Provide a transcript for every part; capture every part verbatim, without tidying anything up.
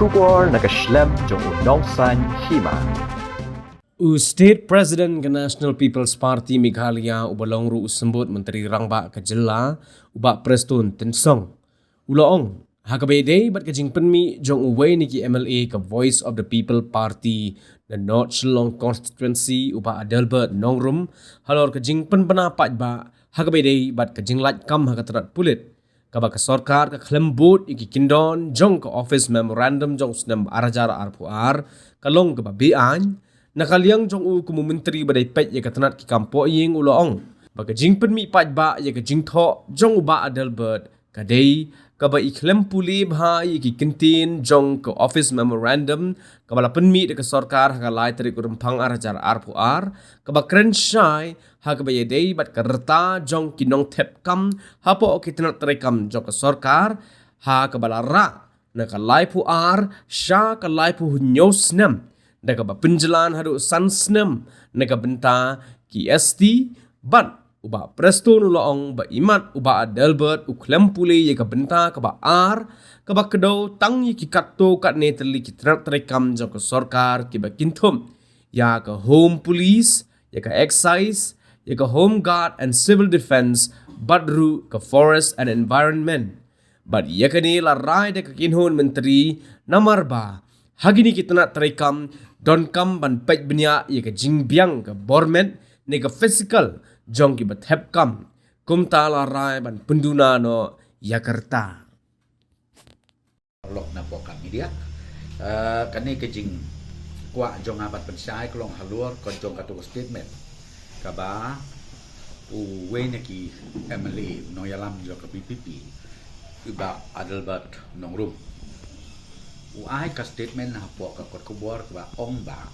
Khubor na ka shlem jong u nongsaiñ hima. U State President ka National People's Party Meghalaya uba long ruh u symbud Myntri Rangbah ka jylla, u Bah Prestone Tynsong, u la ong ha kaba ïadei bad ka jingpynmih jong uwei na ki M L A ka Voice of the People Party na North Shillong Constituency, u Bah Adelbert Nongrum, halor ka jingpynbna paidbah ha kaba ïadei bad ka jinglait kam ha ka tnat pulit, kaba ka sorkar ka khlem bud ïa ki kyndon jong ka office memorandum jong u snem ar hajar arphew ar, ka long kaba beaiñ. Na ka liang jong u kum u Myntri ba dei peit ïa ka tnat ki kam pohïing, u la ong ba ka jingpynmih paidbah ïa ka jingthoh jong u Bah Adelbert ka dei kaba i khlem pule bha ïa ki kyntien jong ka office memorandum kaba la pynmih da ka sorkar ha ka lai tarik u Rymphang ar hajar arphew ar, kaba kren shai ha kaba ïadei bad ka rta jong ki nongthep kam hapoh ki tnat treikam jong ka sorkar, ha kaba la rah na ka laiphew ar sha ka laiphew hynñiew snem, da kaba pynjlan haduh san snem na ka bynta ki S T. Bad u Bah Prestone u la ong ba imat u Bah Adelbert u khlem pule ïa ka bynta kaba ar, kaba kdew tang ïa ki katto katne tylli ki tnat treikam jong ka sorkar kiba kynthup ïa ka Home Police, ïa ka Excise, ïa ka Home Guard and Civil Defence, bad ruh ka Forest and Environment. Bad ïa kane la rai da ka kynhun myntri namar ba ha kine ki tnat treikam donkam ban peit bniah ïa ka jingbiang ka bor met ne ka physical jong kiba thep kam. Kumta la rai ban pynduna noh ïa ka rta. Lok na poka media. Eh, kane ka jingkwah jong nga ban pynshai ka long halor ka jong kato ka statement kaba uwei na ki M L A nongïalam jong ka V P P, u Bah Adelbert Nongrum, u ai ka statement hapoh ka kot khubor kaba ong ba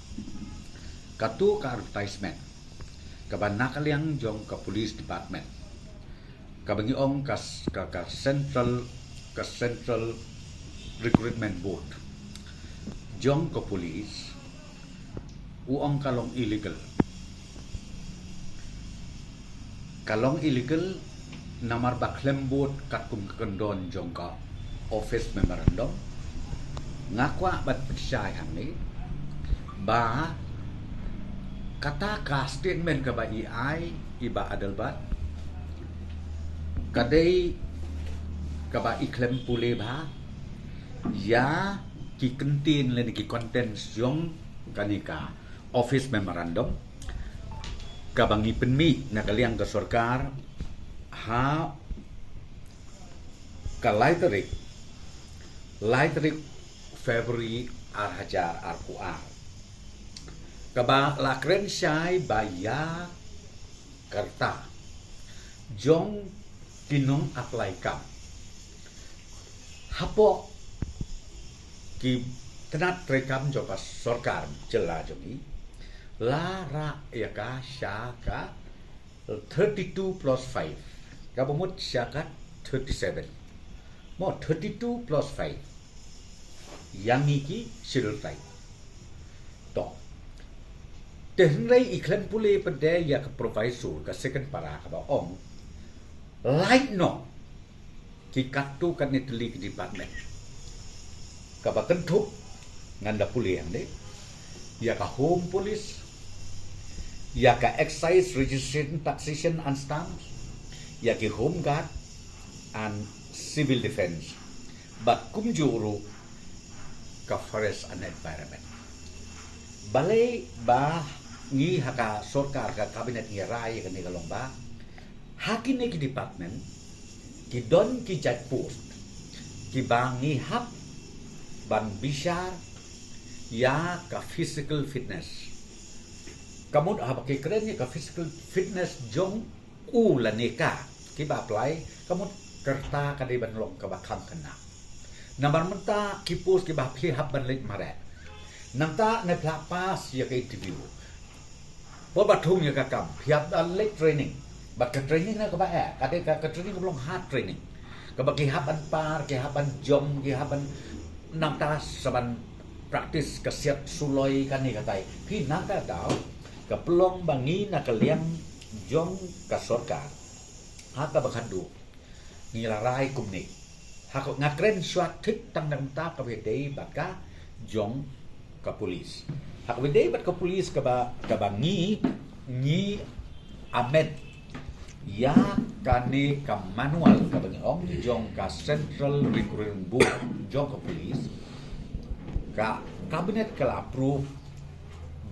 kato ka advertisement kaba na ka liang jong ka police department, kaba ngi ong ka, ka, ka central, ka central recruitment board jong ka police, u ong ka long illegal. Ka long illegal namar ba khlem bud katkum ka kyndon jong ka office memorandum. Nga kwah ban pynshai hangne ba kata ka statement kaba i ai i Bah Adelbert ka dei kaba i khlem pule bha ïa ki kyntien lane ki contents jong kane ka office memorandum kaba ngi pynmih na ka liang ka sorkar ha ka lai tarik, lai tarik February ar hajar arphew ar, kaba la kren shai ba ïa ka rta jong ki nong apply kam hapoh ki tnat treikam jong ka sorkar jylla jong ngi, la rah ïa ka sha ka thirty-two plus five, kaba mut sha ka thirty-seven. Mo, thirty-two plus five ïa ngi ki Scheduled Tribe. To, te hynrei i khlem pule pat de ïa ka proviso ka second para kaba ong lait noh ki katto katne tylli ki department. Kaba kynthup, ngan da pule hangne, ïa ka Home Police, ïa ka Excise Registration, Taxation and Stamps, ïa ki Home Guard and Civil Defence, bad kumjuh ruh ka Forest and Environment. Balei ba ngi ha ka sorkar, ka cabinet, ngi rai ïa kane ka long ba ha kine ki department ki don ki jait post kiba ngi hap ban bishar ïa ka physical fitness. Ka mut haba ki kren ïa ka physical fitness jong u lane ka kiba apply, ka mut ka rta ka dei ban long kaba kham khynnah. Namar mynta ki post kiba phi hap ban leit mareh, nangta ne phi la pass ïa ka interview, por ba thung ïa ka kam phi hap ban leit training. Bad ka training na kaba eh, ka dei ka, ka training kaba long hard training, kaba ki hap ban par, ki hap ban jump, ki hap ban, nangta sa ban practice ka siat suloi kane katai. Phi nangta daw ka pynlong ba ngi na ka liang jong ka sorkar ha kaba khadduh ngi la rai kumne. Ha ka, nga kren shuwa thik tang na ka bynta kaba ïadei bad ka jong ka police. Ha kaba ïadei bad ka police kaba, kaba ngi, ngi amend ïa kane ka manual kaba ngi ong jong ka Central Recruitment Board jong ka police, ka cabinet ka la approve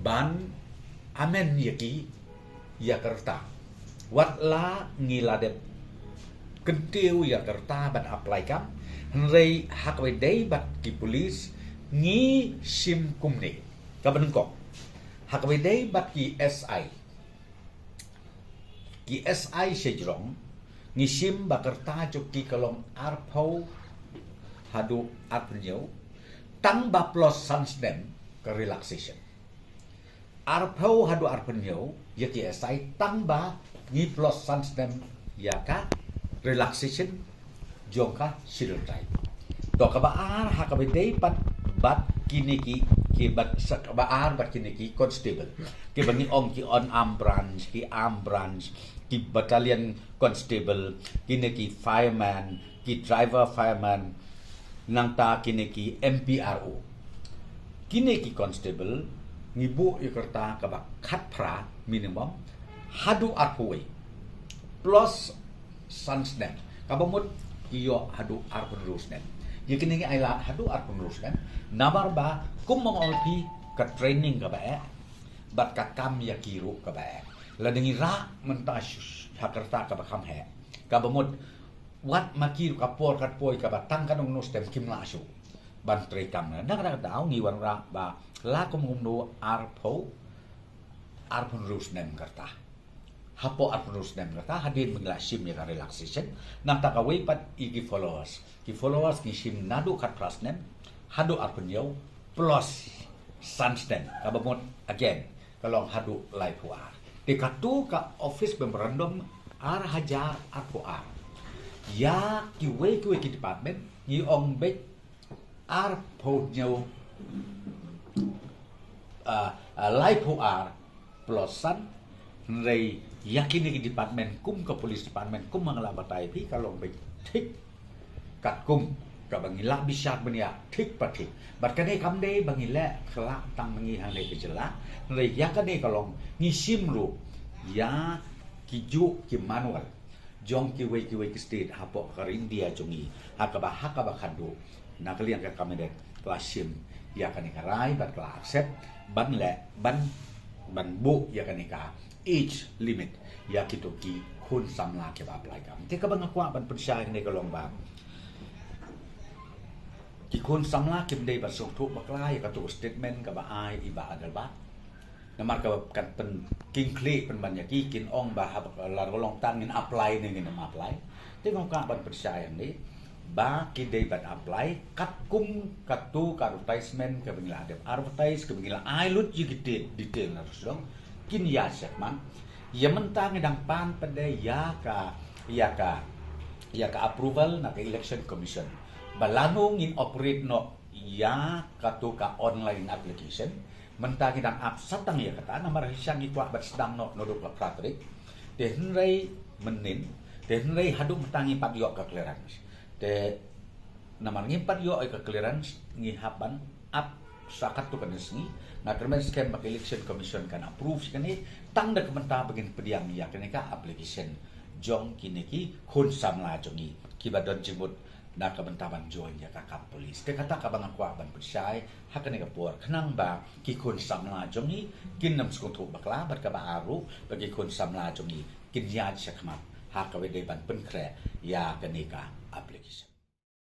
ban amend ïa ki, ïa ka rta. Wat la ngi la dep kyntiew ïa ka rta ban apply kam, hynrei ha kaba ïadei bad ki police ngi shim kumne. Kaba nyngkong, ha kaba ïadei bad ki S I, ki S I sha jrong, ngi shim ba ka rta jong ki ka long arphew haduh arphew hynñiew, tang ba plus san snem ka relaxation. Arphew haduh arphew hynñiew ïa ki S I, tang ba ngi plus san snem ïa ka relaxation jong ka Scheduled Tribe. To kaba ar, ha kaba ïadei pat bad kine ki, ki bad sa kaba ar bad kine ki constable, kiba ngi ong ki unarmed branch, ki armed branch, ki battalion constable, kine ki fireman, ki driver fireman, nangta kine ki M P R O. Kine ki constable ngi buh ïa ka rta kaba khatphra minimum haduh arphew wei plus san snem. Kaba mut ki ïoh haduh arphew hynriew snem. Ïa kine ngi ai lad haduh arphew hynriew snem namar ba kum ma nga ong ïa phi, ka training kaba eh bad ka kam ïa ki ruh kaba eh. Lada ngi rah mynta shu-, ha ka rta kaba kham heh, kaba mut wat ma ki ruh ka por kat poi kaba tang katno katno snem kim lah shuh ban trei kam. Na kata ka daw ngi wanrah ba la kum kumno arphew, arphew hynriew snem ka rta. Hapoh arphew hynriew snem ka rta hadien ba ngi la shim ïa ka relaxation. Nangta kawei pat ïa ki followers. Ki followers ngi shim naduh khatphra snem haduh arphew hynñiew plus san snem. Kaba mut again ka long haduh laiphew ar. Te katu ka office memorandum ar hajar arphew ar. Ïa kiwei kiwei ki department ngi ong beit arphew hynñiew, ah, ah, laiphew ar plus san, hynrei ïa kine ki department kum ka police department kum ma nga la batai ïa phi ka long beit thik katkum kaba ngi la bishar bniah thik pa thik. Bad kane kam dei ba ngi leh khlak tang ma ngi hangne ka jylla, hynrei ïa kane ka long ngi shim ruh ïa kijuh ki manual jong kiwei kiwei ki state hapoh ka ri India jong ngi, ha kaba, ha kaba khadduh na ka liang ka cabinet ka la shim ïa kane ka rai bad ka la accept ban leh, ban, ban buh ïa kane ka age limit ïa kito ki khun samla kiba apply kam. Te kaba nga kwah ban pynshai hangne ka long ba ki khun samla kim dei ban sngewthuh bakla ïa kato ka statement kaba ai i Bah Adelbert. Namar ka kan pynkyntiew pynban ïa ki, kin ong ba haba la long tang ngin apply ne ngin ym apply. Te nga kwah ban pynshai hangne ba ki dei ban apply katkum kato ka advertisement kaba ngi la dep advertise, kaba ngi la ai lut ïa ki detail, detail na rusdong, kin ïa check man. Ïa mynta ngi dang pan pat de ïa ka, ïa ka, ïa ka approval na ka Election Commission ba lano ngin operate noh ïa kato ka online application. Mynta ngi dang ap satang ïa kata, namar shisha ngi kwah ban sdang noh naduh ka phra tarik. Te hynrei mynnin, te hynrei haduh mynta ngim pat ïoh ka clearance. Te namar ngim pat ïoh ïa ka clearance ngi hap ban ap sa katto katne sngi. Nga kyrmen skhem ba ka Election Commission kan approve ïa kane tang da ka bynta ba ngin pdiang ïa kane ka application jong kine ki khun samla jong ngi kiba don jingmut na ka bynta ban join ïa ka kam police. Te kata kaba nga kwah ban pynshai ha kane ka por, khnang ba ki khun samla jong ngi kin ym sngewthuh bakla, bad kaba ar ruh ba ki khun samla jong ngi kin ïaid shakhmat ha kaba dei ban pynkhreh ïa kane ka application.